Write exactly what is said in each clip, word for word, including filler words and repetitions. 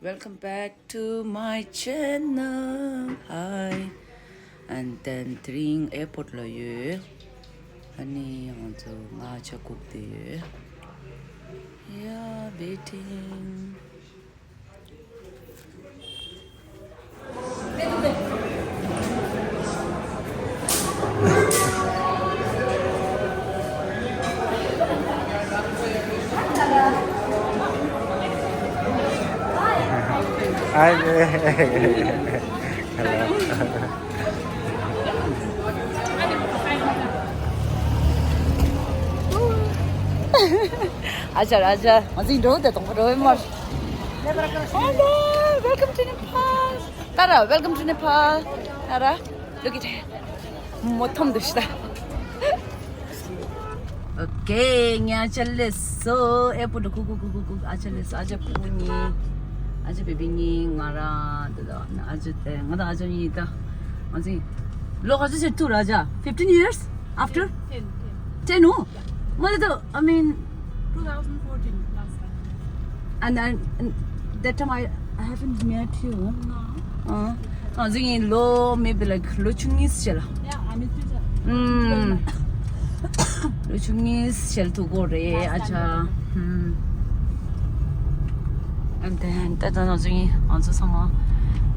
Welcome back to my channel. Hi. And then དེ་རིང་airport ལ་ཡོད། ཨ་ནི་ང་ཚོ་ང་ཆ་ཁུག་དེ་ཡོད། Yeah, waiting. Hi. Hello. ཨ་ཅག་ཨ་ཅག་ང་ཚོའི་འགྲོ་དེ་དང་པོ་འགྲོ་བའི་མར། Hello, welcome to Nepal. Tara, welcome to Nepal. Tara, look at her. མོ་ཐམ་དུ་ཤི་ད། Okay, ང་ཅག་སླེབས་སོང་། airport ཁུག་ཁུག་ཁུག་ཁུག་ཨ་ཅག་སླེབས་སོང་། ཨ་ཅག་ཕྲུ་གུ་གཉིས། ཨ་ཅག་བེ་བི་གཉིས། ང་རང་དེ་དང་ཨ་ཅག་དེ། ང་དང་ཨ་ཅག་གཉིས་ད། ང་ཚོ་ལོ་ག་ཚོད་ཕྱིན་ཐུག་ར་ཅག fifteen years after? ten, ten. ten ནོ། མ་རེད་ད། I mean, two thousand fourteen last time. And, and, and that time I, I haven't met you. No. ཨ། ང་ཚོ་གཉིས་ལོ་maybe like ལོ་བཅུ་གཉིས་ཞིག་ལ། Yeah, I mean, two thousand. ཨུམ། ལོ་བཅུ་གཉིས་ཞིག་ལ་ཐུག་གོ་རེད། ཨ་ཅག་ཨུམ། And then ད་ལྟ་ང་ཚོ་གཉིས་ང་ཚོ་ཚང་མ་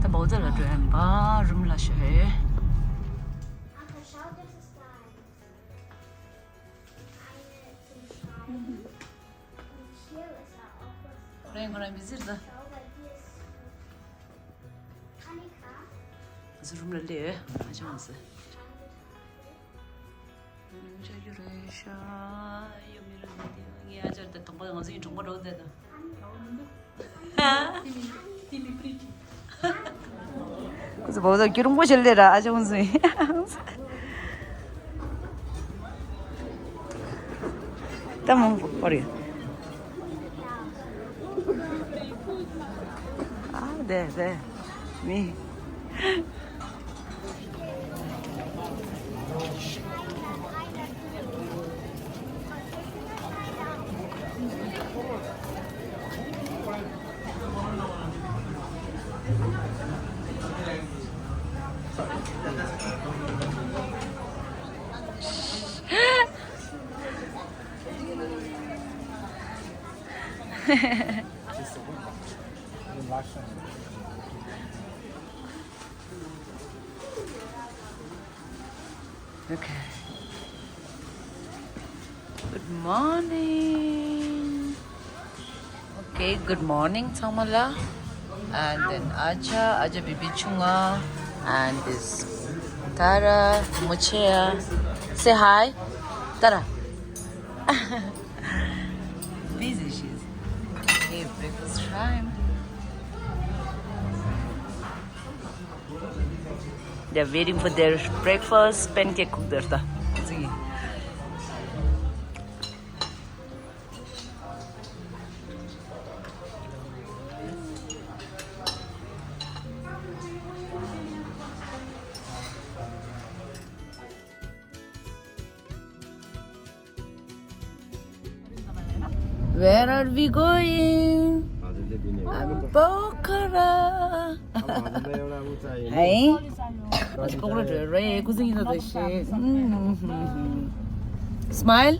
ད་བོ་ཛ་ལ་འགྲོ་ཡིན་པ། རུམ་ལ་ཤོད། ཁོ་རང་ཁོ་རང་བི་ཟིར་ད། ང་ཚོ་རུམ་ལ་སླེབས། ཨ་ཅག་ང་ཚོ། ཨ་ཅག་ཡོད་རེད་ཤག་ཡོད་མི་རེད་འདི། ངའི་ཨ་ཅག་དང་གྲོགས་པོ། ང་ཚོ་གཉིས་གྲོགས་པོ་འགྲོ་བསྡད་ད། ཁོ་ཚོ་བོད་ཟླ་སྐྱིད་རུང་པོ་ཞིག་ལས་ར། ཨ་ཅག་ཁོ་ཚོ་ཡིན། ད་མང་པོ་རེད། ཨ་དེ་དེ་མི། Okay. Good morning. Okay, good morning ཚང་མ་ལ། And then ཨ་ཅག་ཨ་ཅག་བི་བི་ཆུང་ང་། And this Tara མོ་ཆེ་ཡ། Say hi. Tara. Busy she is. Okay, breakfast time. They're waiting for their breakfast. Pancake cook there ta. Where are we going? Pokhara. Hey. Pokhara re, kuzini da shi. Smile.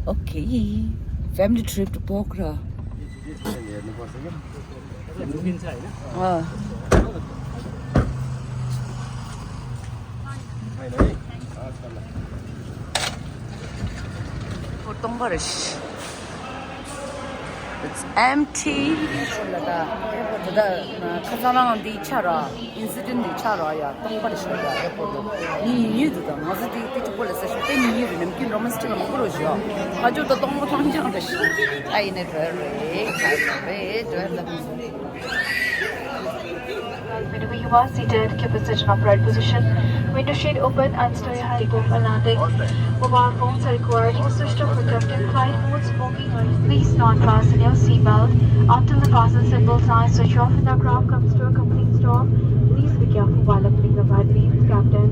Okay. Family trip to Pokhara. སྟོང་པ་རེད། It's empty. ད་ཁ་སང་རང་འདི་ཆགས་ར། incident འདི་ཆགས་ར་ཡ། སྟོང་པ་རེད་ཤག་ཡ། airport དུ་ཉིན་ཉིན་དུ་ད་ང་ཚོ་དེ་དེ་གཅིག་པོ་ལ་ཟེར་ཤག་དེ་ཉིན་ཉིན་རེད། ནམ་རྒྱུན་romantic ལ་མང་པོ་རེད་ཤག་ཁ་ཅོ་ད་སྟོང་པ་ཐང་ཆང་རེད་ཤག་ཨ་ཡིན་ན་འགྲོ་རེད། ཁ་ཡིན་ན་རེད། འགྲོ་རེད། Whenever you are seated, keep your seat in upright position. Window shade open and stay high before landing. Mobile phones are required to switch off for captain flight mode. Smoking. Please not fasten your seatbelt until the fasten symbol sign switch off and the aircraft comes to a complete stop. Please be careful while opening the right wing, Captain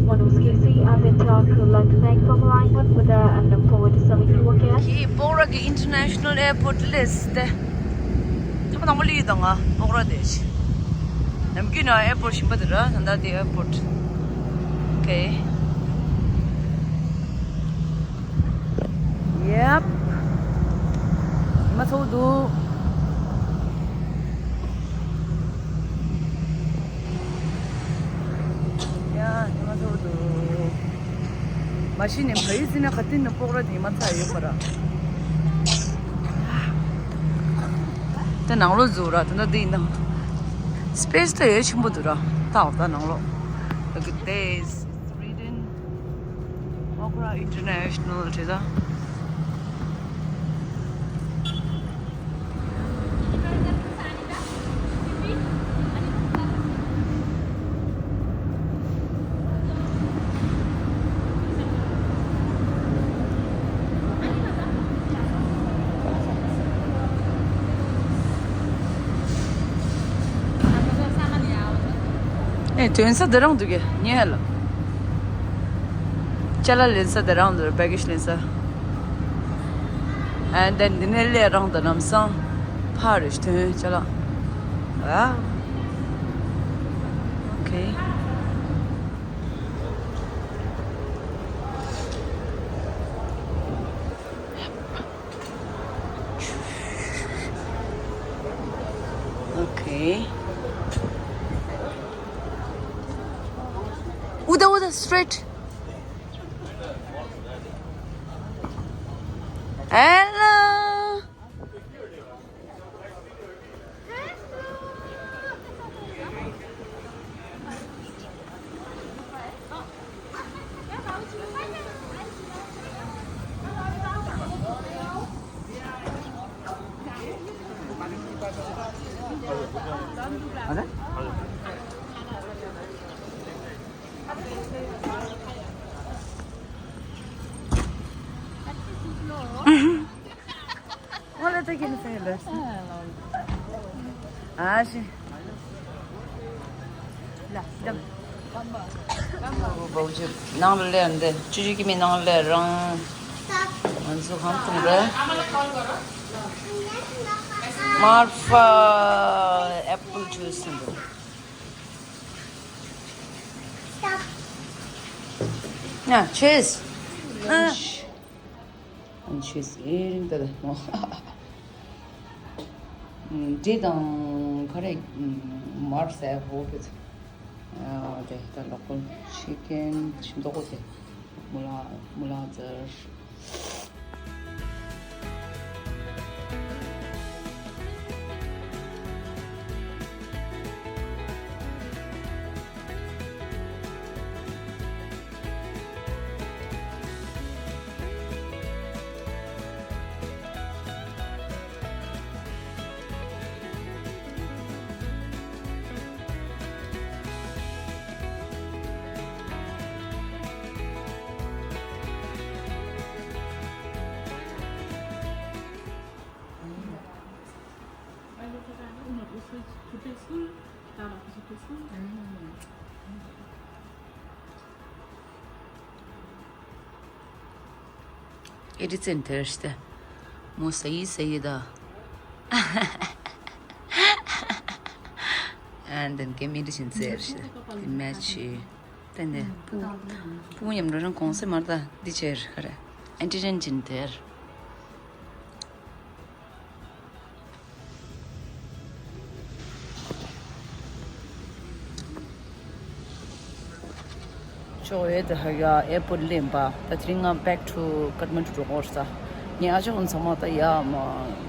Manoj K C. Bangkok, like, thank for flying Buddha and look forward to serving you again. ཡི་སྤོག་ར་གི་International Airport སླེབས་ཏེ། ཐ་མ་དང་པོ་ལི་དང་ང་སྤོག་ར་དེ་ཆེ། ནམ་རྒྱུན་ན་airport གཞན་པ་དེ་ར། ད་ལྟ་དེ་airport. Okay. Yep. མ་ཚོགས་འདུག་ཡ། དེ་མ་ཚོགས་འདུག་མ་གཞི་ནས་ཕ་ཡུལ་ཟིན་ན་ག་དུས་ནས་སྤོག་ར་དེ་མ་ཚར་ཡོད་པ་ར། དེ་ནང་ལོགས་འཛུལ་ར། དེ་འདྲ་འདི་ཡིན་ན། Space ད་ཡོད་ཆེན་པོ་འདུག་ར། ད་འོ་ད་ནང་ལོགས། Look at this. It's written Pokhara International བྲིས་ད། ཨེ། ཐོན་ས་དེ་རང་འདུག་གས་ཉེ་ལ། ཅ་ལག་ལེན་ས་དེ་རང་འདུག baggage ལེན་ས། And then འདི་ནས་སླེབས་རང་དང་ལམ་སང་ཕར་རེ་ཐོན་ཅ་ལག་ཨ། Okay. Okay. Uda, uda, straight. Hello. ང་ལ་ལྟ་གིན་ཟེར་ལ། ཨ་ཤི། ལ་ལ། བའུ་ཅི་ནང་ལ་སླེབས་འདི་བཅུ་བཞི་ཀི་མི་ནང་ལ་སླེབས་རང་། ང་ཚོ་གང་འཐུང་རེད། Marfa apple juice འདུག་ན་cheers། ཨ། And she's eating the མོ། འདི་དང་ག་རེ་མར་ཟས་ཧོ་གི། ཨ་དེ་ད་local chicken ཤིང་ཏོག་གོ་དེ། མུ་ལ་མུ་ལ་ཛར། ཨེ་ཏི་ཙན་དེར་ཤི་ཏེ། མོ་ཟ་ཡི་ཟ་ཡི་ད། ཨན་དན་གེ་མི་ཏི་ཅིན་ཙེར་ཤི་ཏེ་མེ་ཆི། ཏན་ཏན་པུ་པུ་ཉམས་རང་གོང་སེ་མར་ད་འདི་ཆེར་ཧ་རེ། ཨེ་ཏི་ཙན་ཅིན་དེར། ཅོ་ཨེ་ད་ཧ་ཡ་ཨེར་པོར་ཊི་ལེན་པ། ད་དེ་རིང་ང་back to Kathmandu འགྲོ་དགོས་ས། ངའི་ཨ་ཅག་ཀུན་ཚང་མ་ད་ཡ་མ་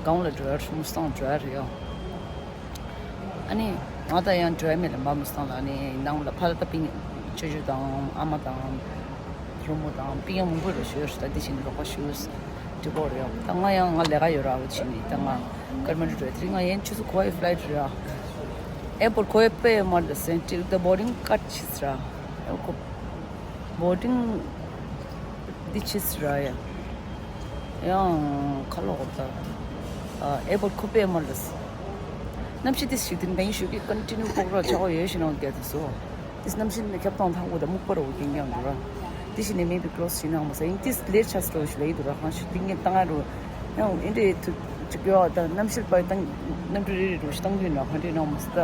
སྒང་ལ་འགྲོ་ཡ་མུ་སི་ཏང་འགྲོ་ཡ་རེད་ཡ། ཨ་ནི་ང་ད་ཡང་འགྲོ་ཡ་མེད་ལ་མ་མུ་སི་ཏང་ལ། ཨ་ནི་ནང་ལ་ཕ་ལ་ད་པིན་ཅོ་ཅོ་དང་ཨ་མ་དང་རོ་མོ་དང་པིན་ཡང་མང་པོ་རེད་ཤོད་ད་དེ་བཞིན་རོགས་པ་ཞུས། དེ་གོ་རེད། ད་ང་ཡང་ང་ལས་ཀ་ཡོད་ར་བ་ཕྱིན་ནི་ད་ང་ཀར་མ་འགྲོ་དེ་རིང་ང་ཡན་ཆུ་ཚོད་གོ་ཡི་ཕ་ལའི་ཊི་རེད། ཨེར་པོར་ཊི་ཁོ་ཡི་པེ་མར་ལ་སེན་ཊི་ད་བོར་ཌིང་ཀཊ་ཆིས་ར། ཨེར་པོར་ཊི་བོར་ཌིང་འདི་ཆིས་ར་ཡ། ཡང་ཁ་ལོག་ད། ཨེར་པོར་ཊི་ཁོ་པེ་མར་ལ་སེན། གནམ་གཤིས་དེ་ཞིག་དེ་འདི་ཞུ་གི་ཀོན་ཊི་ནིའུ་ཕོག་ར་ཆག་ཡོད་ཤི་ནང་བསྡད་དུ་སོ། དེ་གནམ་གཤིས་ནི་ཁྱབ་སྟངས་ཐང་པོ་དང་སྨུག་པ་ར་འོ་རྐྱང་རྐྱང་འདུག་ར། དེ་བཞིན་ནས་མེད་པའི་ཀློག་ཞིག་གནང་མ་ཟ་ཡིན་ཏིས་ལེར་ཆགས་སོང་ཞུ་ལ་ཡིད་དུ་ར་ཁང་ཞུ་ཏིང་ངེ་བཏང་རུ་ཡང་ཨིན་འདྲེ་ཐུ་ཅིག་ཡོ་ད་གནམ་གཤིས་པ་དང་གནམ་གྲུ་རེ་རེ་རུ་ཞིག་བཏང་གི་ན་གང་འདྲེ་གནང་མ་ཟ་ད་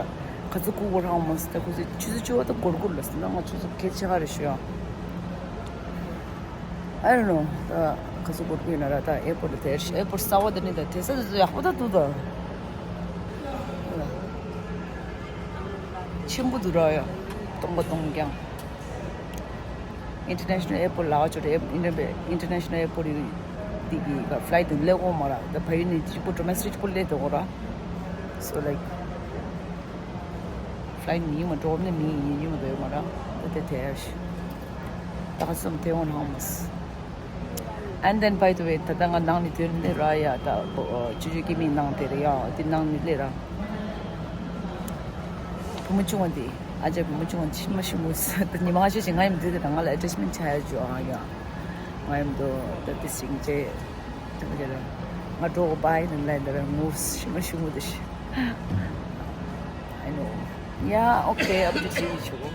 ག་ཚོད་སྐུ་གོ་རང་མ་ཟ་ད་ཁོ་ཚོས་ཆུ་ཚོད་བཅུ་བ་ད་སྒོར་སྒོར་ལ་ཟ་ན་ང་ཆུ་ཚོད་གལ་ཆེ་ག་རེ་ཞུ་ཡང་ཨ་རེ་ནོ་ད་ག་ཚོད་སྒོར་སྒོར་ཡིན་ན་ར་ད་ཨེ་པོར་ལ་དེར་ཨེ་པོར་གསར་བ་ད་ནི་ད་དེ་ས་དེ་ཚོ་ཡག་པོ་ད་འདུག་ད་ཆེན་པོ་འདུག་ར་ཡ་སྟོང་པ་སྟོང་རྐྱང་། International Airport ལ་ཆོ་རེ་International Airport ཡི་དེ་གི་flight དེ་ལེགས་འོང་མ་ར་ད་ཕ་ཡུལ་ནས་གཅིག་པོ་domestic གཅིག་པོ་ལེ་དེ་འོ་ར། So like flight མི་ཡིན་མ་འགྲོ་ནས་མི་ཡིན་ཡིན་མ་དོ་ཡོད་མ་ར་ད་དེ་དེ་ཡ་ཤི་ད་ག་ཙམ་དེ་འོང་ཧང་མ་སི། And then by the way ད་ལྟ་ང་ནང་ནས་དོན་ལེ་ར་ཡ་ད་ཅུ་ཅུ་ཀི་མི་ནང་དེ་རེ་ཡ་དེ་ནང་ནས་ལེ་ར། བུ་མོ་ཆུང་བ་འདི་ཨ་ཅག་བུ་མོ་ཆུང་བ་ཕྱི་མ་ཤི་མུ་ཟ་ད་ཉི་མ་ང་ཤི་ཞིག་ང་ཡིན་འདི་དེ་དང་ང་ལ་attachment ཆ་ཡ་ཇོ་ཨ་ཡ་ང་ཡིན་འདོ་ད་དེ་སིང་ཅེ་ད་ག་ཇ་ར་ང་འགྲོ་གོ་བའི་ནང་ལ་འདི་ར་ངུ་ཕྱི་མ་ཤི་མུ་དེ་ཤི། I know. Yeah, okay. I'm just really sure.